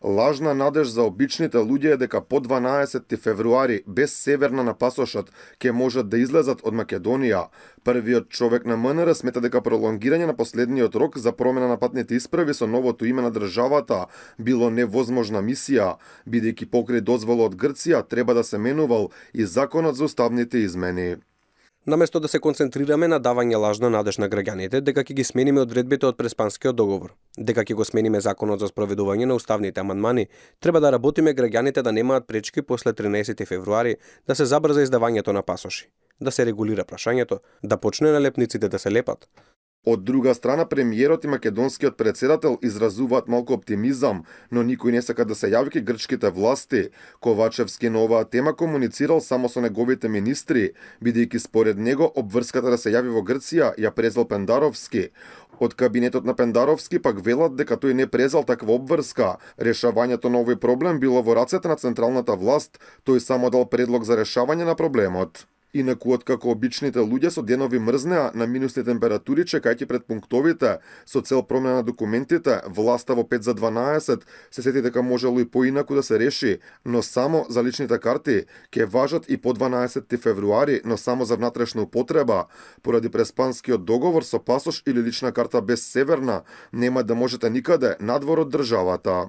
Лажна надеж за обичните луѓе е дека по 12 февруари без северна на пасошот ќе можат да излезат од Македонија. Првиот човек на МНР смета дека пролонгирање на последниот рок за промена на патните исправи со новото име на државата било невозможна мисија, бидејќи покрај дозвола од Грција треба да се менувал и законот за уставните измени. Наместо да се концентрираме на давање лажна надеж на граѓаните дека ќе ги смениме одредбите од Преспанскиот договор, дека ќе го смениме законот за спроведување на уставните амандмани, треба да работиме граѓаните да немаат пречки после 13 февруари да се забрза издавањето на пасоши, да се регулира прашањето, да почне налепниците да се лепат. Од друга страна, премиерот и македонскиот председател изразуваат малку оптимизам, но никој не сака да се јави кај грчките власти. Ковачевски на оваа тема комуницирал само со неговите министри, бидејќи според него обврската да се јави во Грција ја презел Пендаровски. Од кабинетот на Пендаровски пак велат дека тој не презал таква обврска. Решавањето на овој проблем било во рацете на централната власт, тој само дал предлог за решавање на проблемот. Инаку откако обичните луѓе со денови мрзнеа на минусни температури чекајќи пред пунктовите со цел промена на документите, власта во 5 за 12 се сети дека можело и поинаку да се реши, но само за личните карти ќе важат и по 12 февруари, но само за внатрешна употреба. Поради Преспанскиот договор со пасош или лична карта без северна, нема да можете никаде надвор од државата.